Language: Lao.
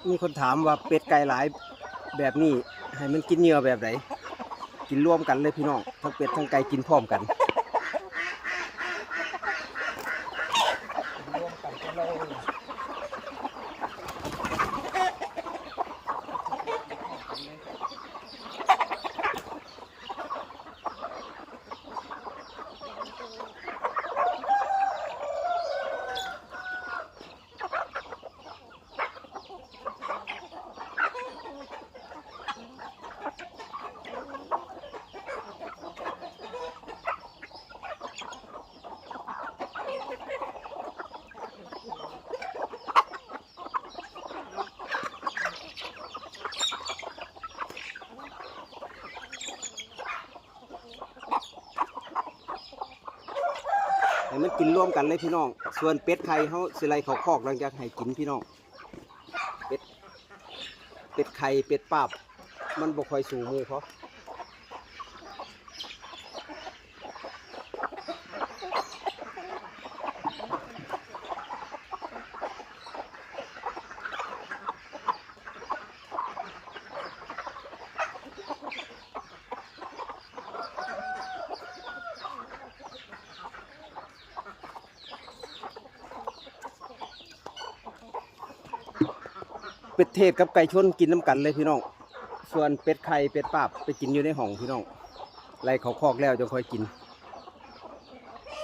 ມີຄົນຖາມວ່າເປັດໄກ່ຫຼາຍແບບນີ້ ໃຫ້ມັນກິນເຫຍື່ອແບບໃດ? ກິນລວມກັນເລີຍພີ່ນ້ອງ, ທັງເປັດທັງໄກ່ກິນພ້ອມກັນ. ໃຫ້ມັນກິນລວມກັນເລີຍພີ່ນ້ອງ. ສ່ວນເປັດໄຂ່ເຮົາຊິໄລ່ເຂົ້າຄອກ ຫຼັງຈາກໃຫ້ກິນພີ່ນ້ອງ. ເປັດ ເປັດໄຂ່ ເປັດປາບ ມັນບໍ່ຄ່ອຍສູ້ໝູ່ພໍ. ເປັດເທດກັບໄກ່ຊົນກິນນຳກັນເລີຍພີ່ນ້ອງ. ສ່ວນເປັດໄຂ່ ເປັດປາບ ໄປກິນຢູ່ໃນຫ້ອງພີ່ນ້ອງ. ໄລ່ເຂົ້າຄອກແລ້ວຈັ່ງຄ່ອຍກິນ.